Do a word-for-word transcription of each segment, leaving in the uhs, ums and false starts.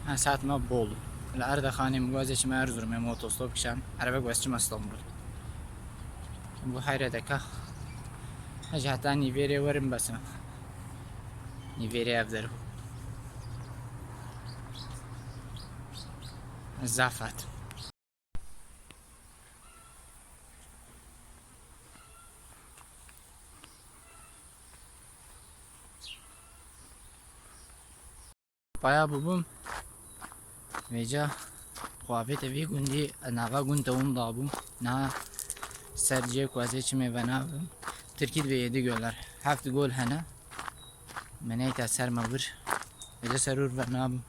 Ha, saet me bol. Li Erdexanê min got ez ê çime Erzurumê, min otostop kişand. Erebek bes çime Stenbul. Bu heyre deka. Ez heta nîvêrê werim bes e. Nîvêrê ev der bû. Zaf hat. Paya bûbûm. Vêca xwe avête vî gundî, nava gund dewam dabûm. Niha ser cihê ku ez ê çimê venabim. Tirkî dibê yedi göller. Heft gol hene. Me neyta ser me vir. Vêca ser wir venabim.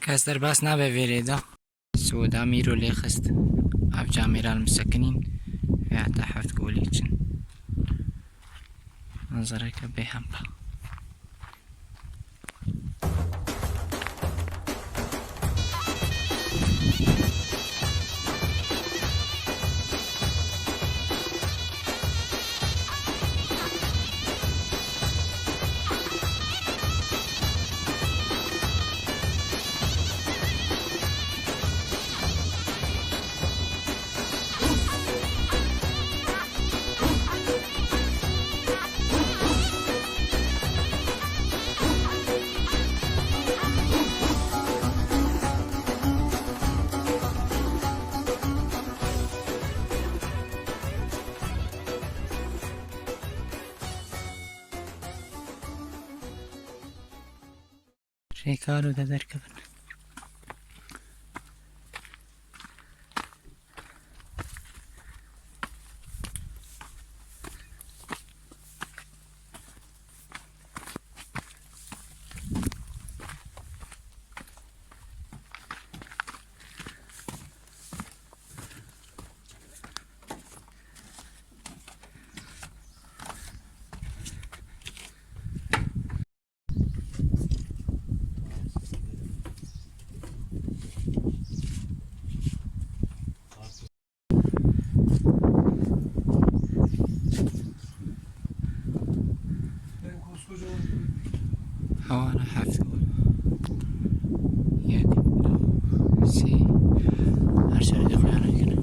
Kes derbas nabe vê rê de. Soda mîro lê xist. Ev camêra li min sekinîn. Vê heta heft golî çin. Manzareke bêhempa. Rêkaro de derkevin. Hawana heft gol. Yek, du, sê. Her serê dixuyana kene.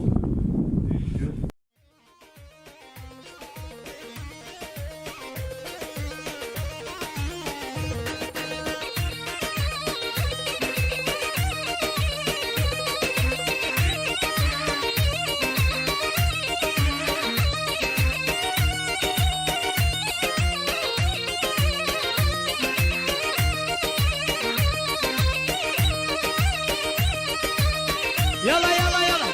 Yala, yala, yala.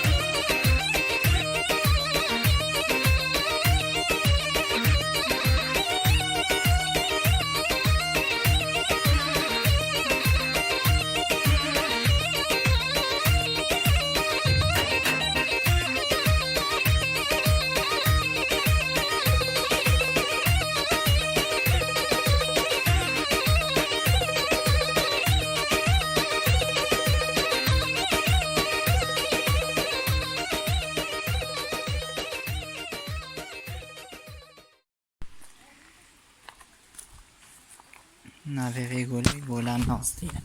Navê vê golê Gola Nazdî ye.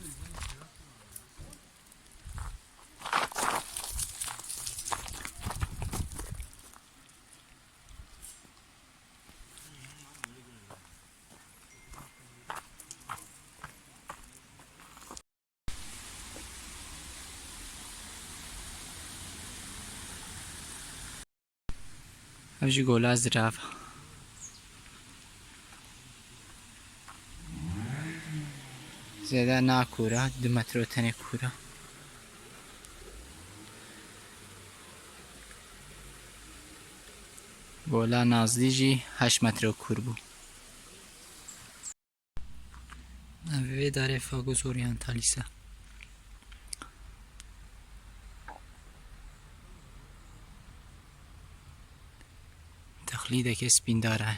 Ev jî Gola Zirav e. Zêde na kûr e, du metro tenê kûr e. Gola Nazdî jî heşt metro kûr bû. Ev vê darê Fagos Orientalis e. Lîdeke spîndar e.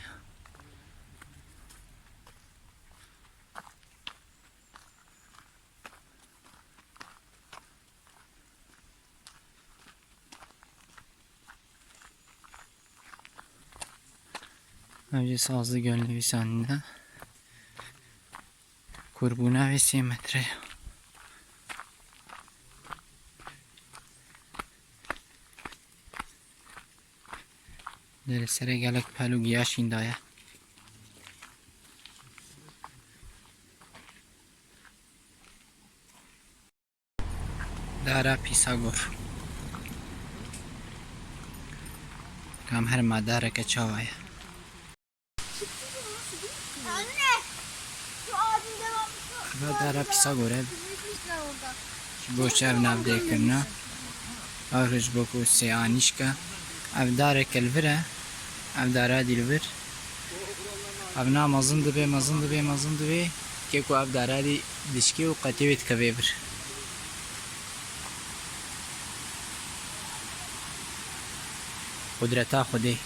Ev jî sazli gönlü bir sahne. Kurbûna vê sê metre. Li serê gelek pel û giya şîndaye. Dara Pisagor. Kam her ma dareke çawa ye. Eva dara Pisagor e. Ji bo çi ev nav dê kirina? Ew ji bo ku sê anîşka. Ev dareke li vir e. Ev dara dî li vir. Ev na mezin dibe, mezin dibe, mezin dibe. Kê ku ev dara dî dişkê û qetê wê dikeve vir. Qudreta Xwedê.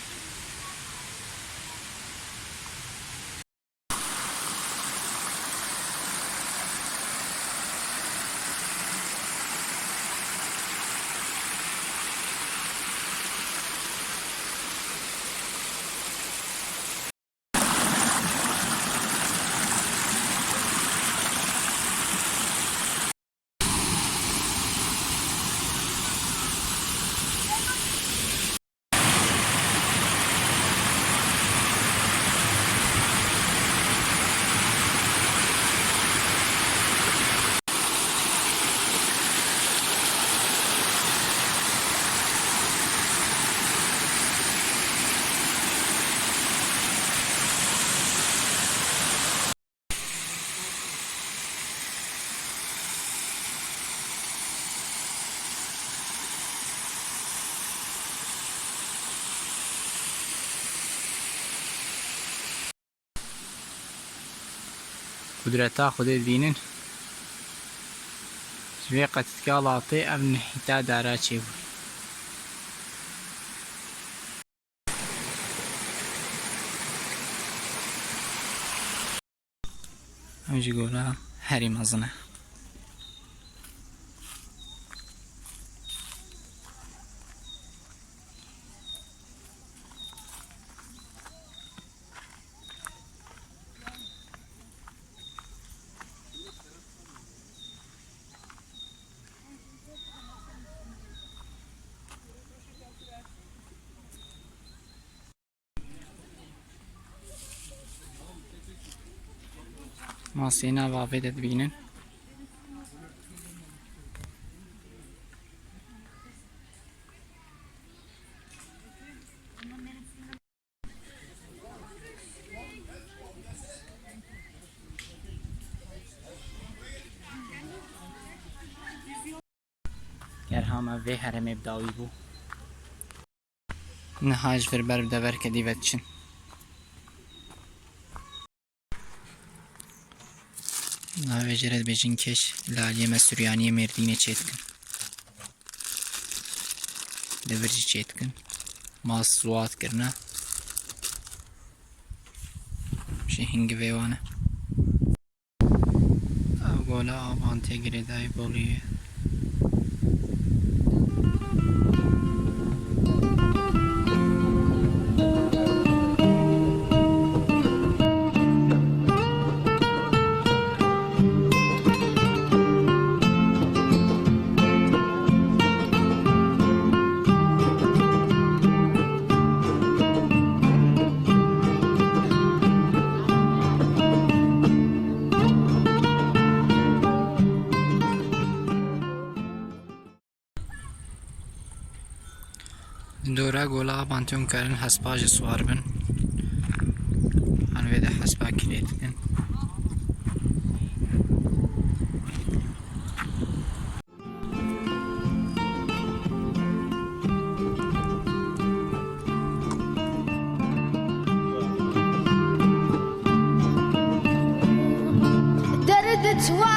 Qudreta Xwedê dibînin. Ji vê qetikê latê ev nihîta dara çêbû. Ev jî gola herî mezin e. Masê nav avê de dibînin. Ger hama vê herêmê bi dawî bû. Niha ji vir ber bi deverke dî ve diçin. Navê jê re dibêjin keş, li aliyê me Suryaniyê Mêrdînê çêdikin. Li vir jî çêdikin. Mas ziwat kirine. Ji hingivê wan e. Ev gola Abantê girêdayî Boliyê ye. Dora gola Abantê hûn karin hespa jî siwar bin. An vê de hespa kirê dikin. Derdê çawa